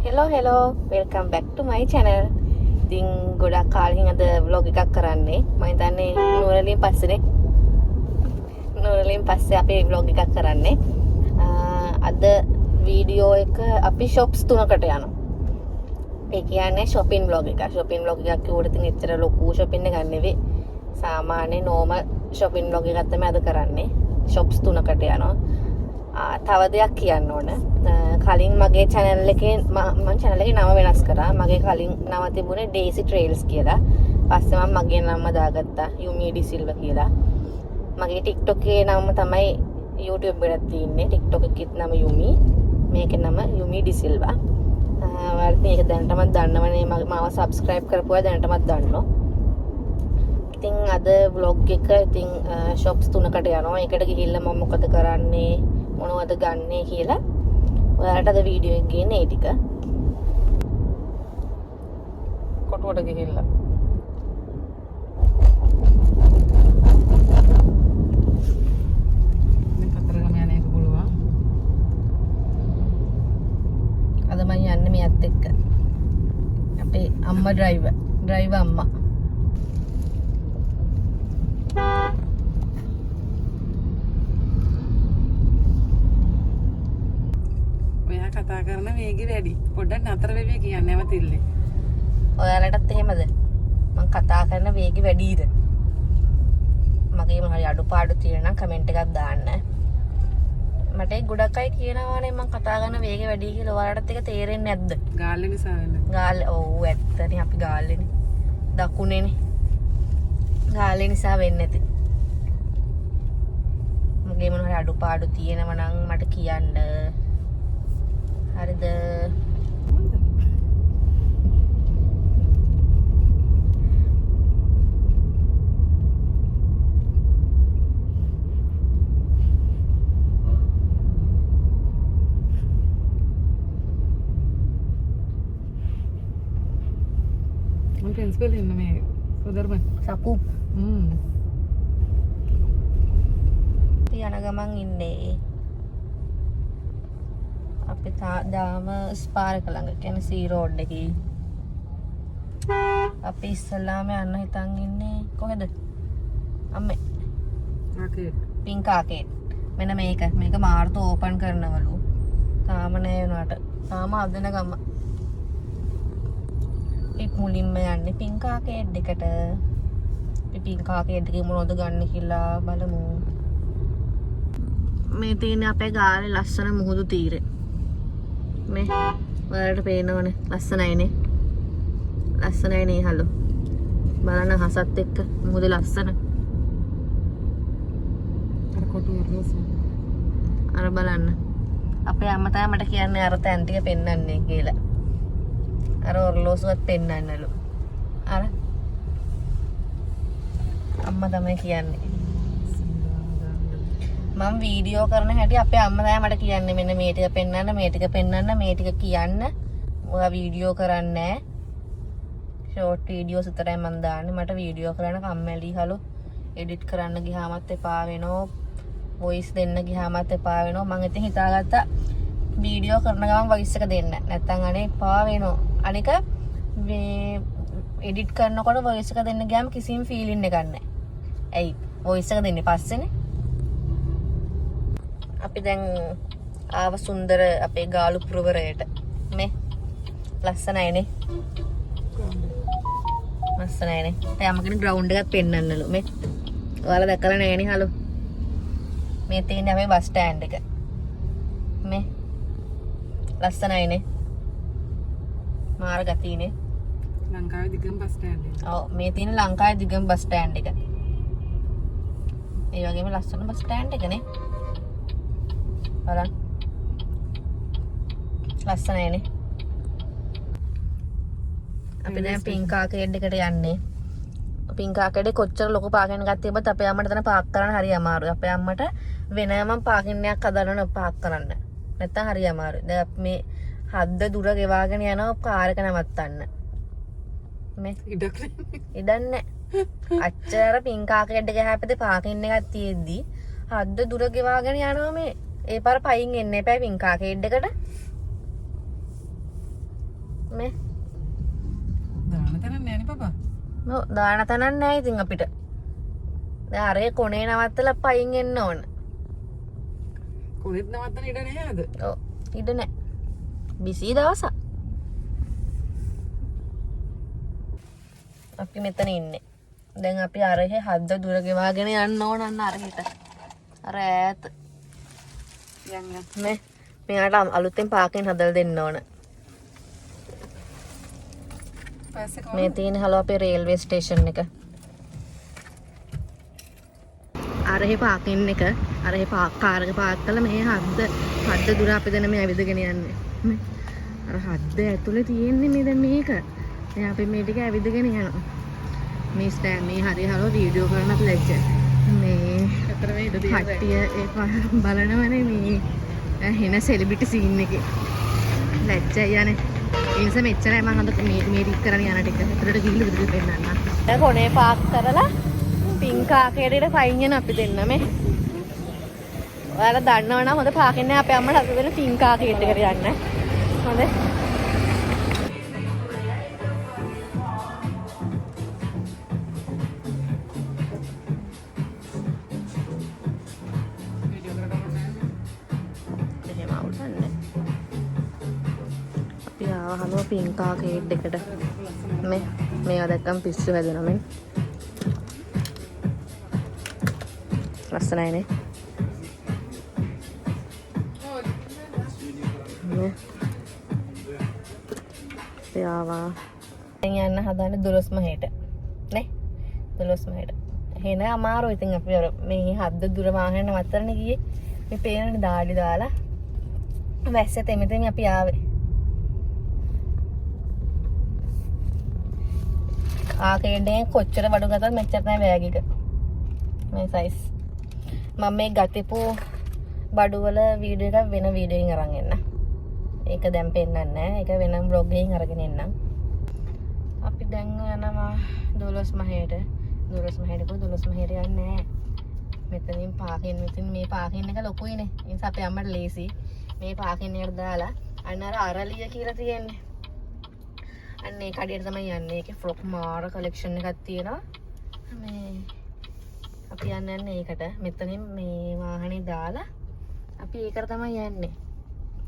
Hello hello, welcome back to my channel. ඉතින් ගොඩක් කාලෙකින් අද vlog එකක් කරන්නේ. මම හිතන්නේ නුවරලින් පස්සේනේ. නුවරලින් පස්සේ අපි vlog එකක් කරන්නේ. අද වීඩියෝ එක අපි shops තුනකට යනවා. ඒ කියන්නේ shopping vlog එකක්. Shopping vlog එකක් කිව්වට ඉතින් එච්චර ලොකු shopping එකක් නෙවෙයි. සාමාන්‍ය normal shopping vlog එකක් තමයි අද කරන්නේ. Shops තුනකට යනවා. තව දෙයක් කියන්න ඕන. කලින් මගේ channel එකේ මං channel එකේ නම වෙනස් කරා. මගේ කලින් නම තිබුණේ Daisy Trails කියලා. පස්සේ මං මගේ නම දාගත්තා Yumi De Silva කියලා. මගේ TikTok එකේ නම තමයි YouTube එකටත් තියෙන්නේ. TikTok එකෙත් නම Yumi. මේකේ නම Yumi De Silva. ඔයාලට ඉතින් ඒක දැනටමත් දන්නවනේ. මාව subscribe කරපු අය දැනටමත් දන්නවා. ඉතින් අද vlog එක ඉතින් shops තුනකට යනවා. ඒකට ගිහිල්ලා මම මොකද කරන්නේ, මොනවද ගන්නෙ කියලා ඔයාලට අද වීඩියෝ එක ගේන්නේ ඒ ටික. කොටුවට ගිහිල්ලා. දැන් කතරගම යන එක පුළුවන්. අද මං යන්නේ මෙයත් එක්ක. අපේ අම්මා ඩ්‍රයිවර්. ඩ්‍රයිවර් අම්මා. ඔයා කතා කරන වේගෙ වැඩි. පොඩ්ඩක් නතර වෙවි කියන්නේ නැවතිල්ලේ. ඔයාලටත් එහෙමද? මං කතා කරන වේගෙ වැඩිද? මගේ මොන හරි අඩුපාඩු තියෙනවා නම් කමෙන්ට් එකක් දාන්න. මට ඒ ගොඩක් අය කියනවානේ මං කතා කරන වේගෙ වැඩි කියලා. ඔයාලටත් ඒක තේරෙන්නේ නැද්ද? ගාල්ලේ නිසා වෙන්නේ. ගාල්ල ඔව් ඇත්තනේ අපි ගාල්ලේනේ. දකුණේනේ. ගාල්ලේ නිසා වෙන්නේ නැති. මගේ මොන හරි අඩුපාඩු තියෙනවා නම් මට කියන්න. හරිද? මම ප්‍රින්සිපල් ඉන්න මේ සුදර්මන්. සකු. අපි යන ගමන් ඉන්නේ. අපි තාම ස්පාර් එක ළඟ, කියන්නේ සී රෝඩ් එකේ. අපි ඉස්සල්ලාම යන්න හිතන් ඉන්නේ කොහෙද? අම්මේ. ආකේඩ්. Pink arcade. මෙන්න මේක. මේක මාර්තු ඕපන් කරනවලු. තාම නෑ වෙනවට. තාම හදන ගම. අපි මුලින්ම යන්නේ පින්ක් ආකේඩ් එකට. අපි පින්ක් ආකේඩ් එකේ මොනවද ගන්න කියලා බලමු. මේ තියෙන්නේ අපේ ගාලේ ලස්සන මුහුදු තීරය. මේ ඔයාලට පේනවනේ ලස්සනයිනේ. ලස්සනයිනේ හලෝ. බලන්න හසත් එක්ක මුහුද ලස්සන. අර කොටුව රෝස. අර බලන්න. අපේ අම්මා තමයි මට කියන්නේ අර තැන් ටික පෙන්වන්නේ කියලා. අර ඔරලෝසුවත් පෙන්වන්නලු. අර අම්මා තමයි කියන්නේ. මම වීඩියෝ කරන හැටි අපේ අම්මා තමයි මට කියන්නේ මෙන්න මේ ටික පෙන්වන්න, මේ ටික පෙන්වන්න, මේ ටික කියන්න. ඔයා වීඩියෝ කරන්නේ නෑ. ෂෝට් වීඩියෝස් විතරයි මම දාන්නේ. මට වීඩියෝ කරන්න කම්මැලි හලෝ. එඩිට් කරන්න ගියාමත් එපා වෙනවා. වොයිස් දෙන්න ගියාමත් එපා වෙනවා. මං ඉතින් හිතාගත්තා වීඩියෝ කරන ගමන් වොයිස් එක දෙන්න. නැත්තම් අනේ එපා වෙනවා. අනික මේ එඩිට් කරනකොට වොයිස් එක දෙන්න ගියාම කිසිම ෆීලිං එකක් නෑ. ඇයි වොයිස් එක දෙන්නේ පස්සේනේ. අපි දැන් ආව සුන්දර අපේ ගාලු පුරවරයට. මේ ලස්සනයිනේ. ලස්සනයිනේ. දැන් අම්මගෙන ග්‍රවුන්ඩ් එකක් පෙන්නන්නලු. මේ ඔයාලා දැකලා නෑනේ හලෝ. මේ තියෙන්නේ අපේ බස් ස්ටෑන්ඩ් එක. මේ ලස්සනයිනේ. මාර ගතියනේ. ලංකාවේ දිගම බස් ස්ටෑන්ඩ් එක. ඔව් මේ තියෙන ලංකාවේ දිගම බස් ස්ටෑන්ඩ් එක. ඒ වගේම ලස්සන බස් ස්ටෑන්ඩ් එකනේ. බලන්න. ලස්සනයිනේ. අපි දැන් පින්ක් ආකේඩ් එකට යන්නේ. පින්ක් ආකේඩ් එකේ කොච්චර ලොකු පාකින් එකක් තිබ්බත් අපේ අම්මට එතන පාක් කරන්න හරි අමාරුයි. අපේ අම්මට වෙනම පාකින් එකක් හදන්න ඕන පාක් කරන්න. නැත්තම් හරි අමාරුයි. දැන් අපි මේ හද්ද දුර ගෙවාගෙන යනවා කාර් එක නවත්තන්න. මේ ඉඩක් නෑ. ඉඩක් නෑ. අච්චර පින්ක් ආකේඩ් එක එහා පැත්තේ පාකින් එකක් තියෙද්දි හද්ද දුර ගෙවාගෙන යනවා මේ. ඒ පාර පයින් එන්න එපා පින්ක් ආකේඩ් එකට. මේ දාන තැනක් නෑනේ පපා. ඔව්, දාන තැනක් නෑ ඉතින් අපිට. දැන් අර ඒ කොනේ නවත්තලා පයින් එන්න ඕන. කොහෙත් නවත්තන ඉඩ නෑ අද. ඔව්, ඉඩ නෑ. බිසි දවසක්. අපි මෙතන ඉන්නේ. දැන් අපි අරහෙ හද්ද දුර ගෙවාගෙන යන්න ඕන අන්න අරහෙට. අර ඈත. යන් යන්. මේ මෙයාට අලුතෙන් පාකින් හදලා දෙන්න ඕන. පස්සේ මේ තියෙන හලෝ අපේ රේල්වේ ස්ටේෂන් එක. අරහෙ පාකින් එක, අරහෙ පාක් කාර් එක පාක් කරලා මෙහෙ හද්ද හද්ද දුර අපි දැන් මේ ඇවිදගෙන යන්නේ. මේ අර හද්ද ඇතුලේ තියෙන්නේ මේ දැන් මේක. දැන් අපි මේ ටික ඇවිදගෙන යනවා. මේ ස්ටෑ මේ හරි හලෝ වීඩියෝ කරන්නත් ලැජ්ජයි. මේ අතර මේ ඉඩ තියෙන කට්ටිය ඒ බලනවනේ මේ හෙන සෙලිබ්‍රිටි සීන් එකේ. ලැජ්ජයි යන්නේ. ඒ නිසා මෙච්චරයි මං අද මේ මේ ටික කරන් යන ටික. ඇතුළට ගිහිල්ලා විදිහට පෙන්නන්න. දැන් කොනේ පාක් කරලා පින්ක් ආකේඩේට ෆයින් යන අපි දෙන්න මේ. ඔයාලා දන්නවනම් හොඳ පාකින් නෑ අපේ අම්මට අද දෙන පින්ක් ආකේඩ් එකට යන්න. හොඳේ. වීඩියෝ කරන්න ඕනේ නෑ. එහෙම අවුලක් නෑ. අපි ආවහම පින්ක් ආකේඩ් එකට. මේ මේවා දැක්කම පිස්සු හැදෙනවා මෙන්. ලස්සනයිනේ. මේ අපි ආවා. දැන් යන්න හදන්නේ දොළොස් මහේට. නේ? දොළොස් මහේට. එහෙනම් අමාරුයි ඉතින් අපි අර මේ හද්ද දුර වාහන නවත්තන්න ගියේ. මේ පේනනේ දාඩි දාලා. වැස්ස තෙමි තෙමි අපි ආවේ. ආකේඩ් එකෙන් කොච්චර බඩු ගත්තත් මෙච්චර තමයි බෑග් එක. මේ සයිස්. මම මේ ගතිපු බඩු වල වීඩියෝ එකක් වෙන වීඩියෝ එකකින් අරන් එන්න. ඒක දැන් පෙන්නන්නේ නෑ. ඒක වෙනම බ්ලොග් එකකින් අරගෙන එන්නම්. අපි දැන් යනවා දොළොස් මහේට. දොළොස් මහේට කො දොළොස් මහේට යන්නේ නෑ. මෙතනින් පාකින් මෙතන මේ පාකින් එක ලොකුයිනේ. ඒ නිසා අපේ අම්මට ලේසි. මේ පාකින් එකට දාලා අන්න අර අරලිය කියලා තියෙන්නේ. අන්න ඒ කඩේට තමයි යන්නේ. ඒකේ ෆ්‍රොක් මාර කලෙක්ෂන් එකක් තියෙනවා. මේ අපි යන්න යන්නේ ඒකට. මෙතනින් මේ වාහනේ දාලා අපි ඒකට තමයි යන්නේ.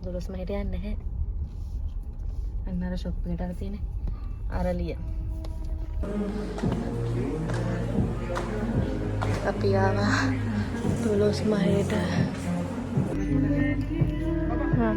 දොළොස් මහේට යන්නේ නැහැ. අන්න අර ෂොප් එකට අර තියෙන්නේ අරලිය. අපි ආවා දොළොස් මහේට. හා.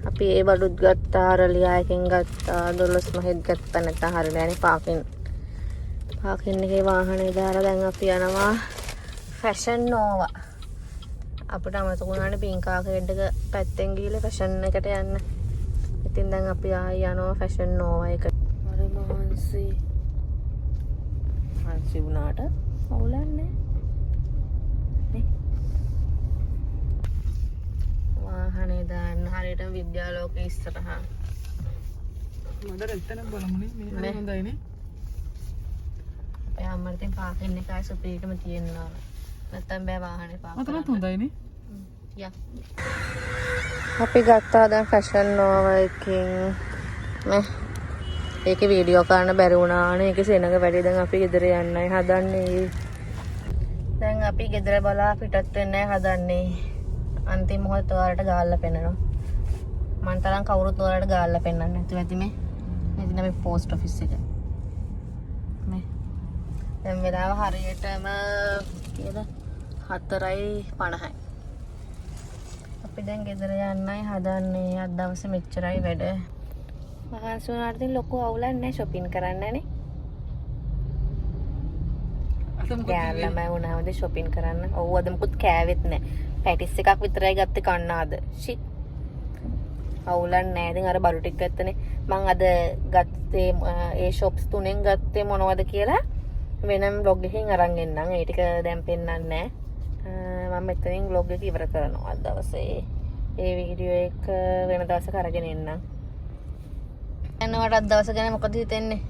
අපි ඒ බඩුත් ගත්තා, අරලියා එකෙන් ගත්තා, දොළොස් මහෙත් ගත්තා. නැත්නම් හරි නෑනේ පාකින්. පාකින් එකේ වාහනේ දාලා දැන් අපි යනවා ෆැෂන් නෝවා. අපිට අමතක වුණානේ පින්ක් ආකේඩ් එක පැත්තෙන් ගිහලා ෆැෂන් එකට යන්න. ඉතින් දැන් අපි ආයි යනවා ෆැෂන් නෝවා එකට. අර මහන්සි. මහන්සි වුණාට අවුලක් නෑ. නේ? වාහනේ දාන්න හරියටම විද්‍යාලෝකෙ ඉස්සරහා. මඩ රෙත්තන බලමුනේ මේ හරි මේ. හොඳයිනේ. අපේ අම්මට ඉතින් පාකින් එකයි සුපිරිටම තියෙන්න ඕන. නැත්තම් බෑ වාහනේ පාක් ඔතනත් කරන්න. හොඳයිනේ. යා. අපි ගත්තා දැන් ෆැෂන් නෝවා එකෙන්. මේ ඒකේ වීඩියෝ කරන්න බැරි වුණානේ. ඒකේ සෙනඟ වැඩි. දැන් අපි ගෙදර යන්නයි හදන්නේ. දැන් අපි ගෙදර බලා පිටත් වෙන්නයි හදන්නේ. අන්තිම මොහොත ඔයාලට ගාල්ලා පෙන්නනවා. මං තරම් කවුරුත් ඔයාලට ගාල්ලා පෙන්නන්නේ නැතුව ඇති මේ. මේ තියෙන මේ පෝස්ට් ඔෆිස් එක. මේ දැන් වෙලාව හරියටම කීයද? 4:50යි. අපි දැන් ගෙදර යන්නයි හදන්නේ. අද දවසේ මෙච්චරයි වැඩ. මහන්සි වුණාට ඉතින් ලොකු අවුලක් නෑ ෂොපින් කරන්නනේ. අද මොකද ගෑන් කිව්වේ? ළමයි වුණාමද ෂොපින් කරන්න? ඔව් අද මොකුත් කෑවෙත් නෑ. පැටිස් එකක් විතරයි ගත්තේ කන්න අද. ෂිට්. අවුලක් නෑ. ඉතින් අර බඩු ටික ගත්තනේ. මං අද ගත්තේ ඒ ෂොප්ස් තුනෙන් ගත්තේ මොනවද කියලා වෙනම ව්ලොග් එකකින් අරන් එන්නම්. ඒ ටික දැන් පෙන්නන්නේ නෑ. මම මෙතනින් ව්ලොග් එක ඉවර කරනවා අද දවසේ. ඒ වීඩියෝ එක වෙන දවසක අරගෙන එන්නම්. යනවට අද දවස ගැන මොකද හිතෙන්නේ?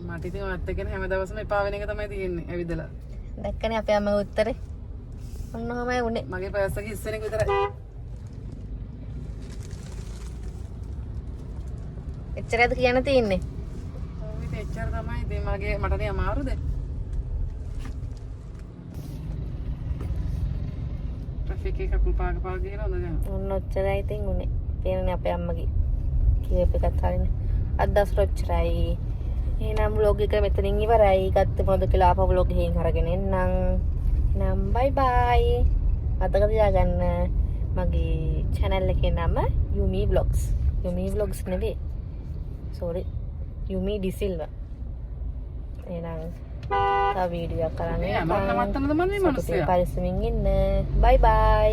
මට ඉතින් ඔයත් එක්කන හැම දවසම එපා වෙන එක තමයි තියෙන්නේ ඇවිදලා. දැක්කනේ අපේ අම්මගේ උත්තරේ. ඔන්න ඔහමයි උනේ. මගේ පර්ස් එක ඉස්සෙන එක විතරයි. එච්චරයිද කියන්න තියෙන්නේ? ඔව් ඉතින් එච්චර තමයි. ඉතින් මගේ මට නේ අමාරුද? ට්‍රැෆික් එක කකුල් පාක පාක ගිහලා හොඳ නෑ. ඔන්න ඔච්චරයි ඉතින් උනේ. පේනනේ අපේ අම්මගේ කියප එකත් හරිනේ. අද දවසට ඔච්චරයි. එහෙනම් ව්ලොග් එක මෙතනින් ඉවරයි. ගත්තේ මොනවද කියලා ආපහු ව්ලොග් එකෙන් අරගෙන එන්නම්. එහෙනම් බයි බයි. මතක තියාගන්න මගේ channel එකේ නම Yumi Vlogs. Yumi Vlogs නෙවෙයි. Sorry. Yumi De Silva. එහෙනම් තව වීඩියෝ එකක් අරන් මේ එනකම් අමරණ නවත්තන්නද මන් මේ සතුටින් මනුස්සයා? පරිස්සමින් ඉන්න. බයි බයි.